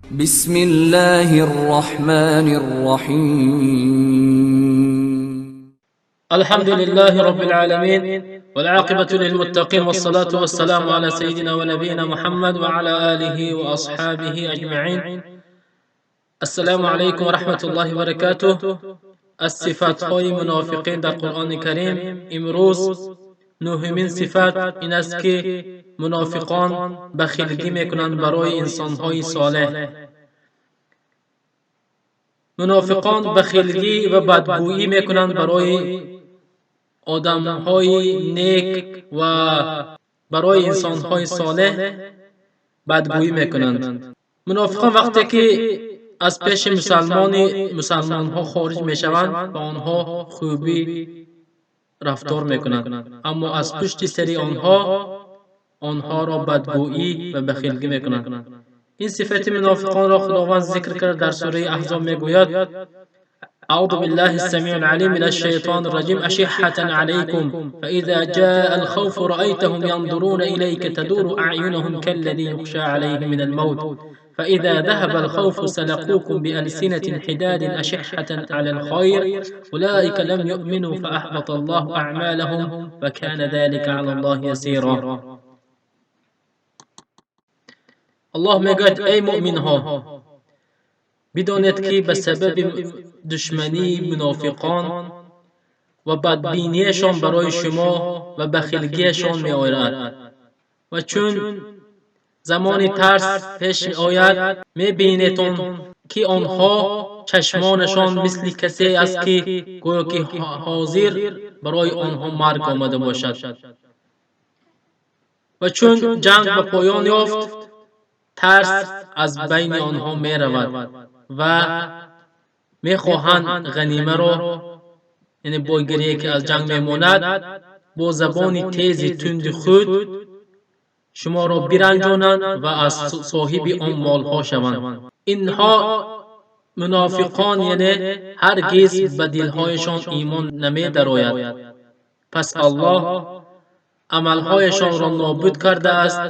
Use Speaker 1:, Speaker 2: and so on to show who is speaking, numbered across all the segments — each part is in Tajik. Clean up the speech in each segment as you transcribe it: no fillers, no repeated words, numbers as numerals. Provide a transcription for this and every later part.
Speaker 1: بسم الله الرحمن الرحيم.
Speaker 2: الحمد لله رب العالمين، والعاقبة للمتقين، والصلاة والسلام على سيدنا ونبينا محمد وعلى آله وأصحابه أجمعين. السلام عليكم ورحمة الله وبركاته. Аз сифатҳои мунофиқин дар Қуръони Карим имрӯз нӯҳумин сифат ин аст, ки мунофиқон бахилгӣ мекунанд барои инсонҳои солеҳ. Мунофиқон бахилгӣ ва бадгӯӣ мекунанд барои одамҳои нек ва барои инсонҳои солеҳ бадгӯӣ мекунанд. Мунофиқон вақте ки аз пеши мусалмони мусалмонҳо хориҷ мешаванд, ба онҳо хубӣ рафтор мекунанд, аммо аз пушти сари онҳо онҳоро бадгӯӣ ва бахилгӣ мекунанд. Ин сифати мунофиқонро Худованд зикр кард дар сураи Аҳзоб, мегӯяд: أعوذ بالله السميع العليم من الشيطان الرجيم. أشحة عليكم، فإذا جاء الخوف رأيتهم ينظرون إليك تدور أعينهم كالذي يخشى عليه من الموت، فإذا ذهب الخوف سلقوكم بألسنة حداد أشحة على الخير، أولئك لم يؤمنوا فأحبط الله أعمالهم وكان ذلك على الله يسيرا. Аллоҳ мегӯяд: эй муъминҳо, бидонед, ки ба сабаби душмании мунофиқон ва бадбинияшон барои шумо ва бахилгиашон меояд ва чун замони тарс пеш ояд, мебинедон, ки онҳо чашмонашон мисли касе аст, ки гӯё ки ҳозир барои онҳо марг омада бошад. Ва чун ҷанг ба поён ёфт, тарс аз байни онҳо меравад ва мехоҳанд ғанимаро, яъне бойгарие, ки аз ҷанг мемонад, бо забони тези тунди худ шуморо биранҷонанд ва аз соҳиби он молҳо шаванд. Инҳо мунофиқон, яъне ҳаргиз ба дилҳояшон имон намедарояд. Пас Аллоҳ амалҳояшонро нобуд кардааст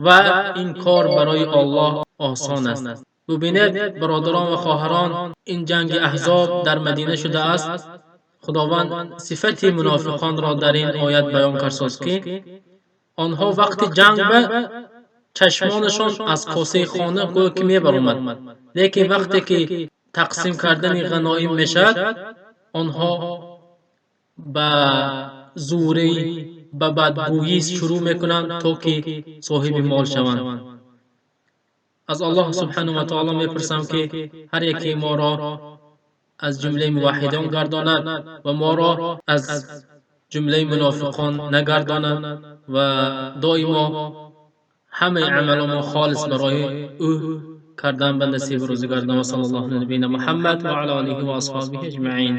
Speaker 2: ва ин кор барои Аллоҳ осон аст. Бубинед, бародарон ва хоҳарон, ин ҷанги Аҳзоб дар Мадина шудааст. Худованд сифати мунофиқонро дар ин оят баён кардааст, ки онҳо вақти ҷанг ба чашмонашон аз косаи хона гӯё ки мебаромад, лекин вақте ки тақсим кардани ғаноим мешавад, онҳо ба зӯрӣ, ба бадгӯӣ шурӯъ мекунанд, то ки соҳиби мол шаванд. Аз Аллоҳ субҳанаҳу ва таоло мепурсам, ки ҳар яке моро аз ҷумлаи муваҳҳидон гардонад ва моро аз ҷумлаи мунофиқон нагардонад ва доимо ҳамаи амаломо холис барои ӯ кардан ба насиб рӯзӣ гардон. Ва саллаллоҳу ала набийина Муҳаммад ва ала олиҳи ва асҳобиҳи аҷмаин.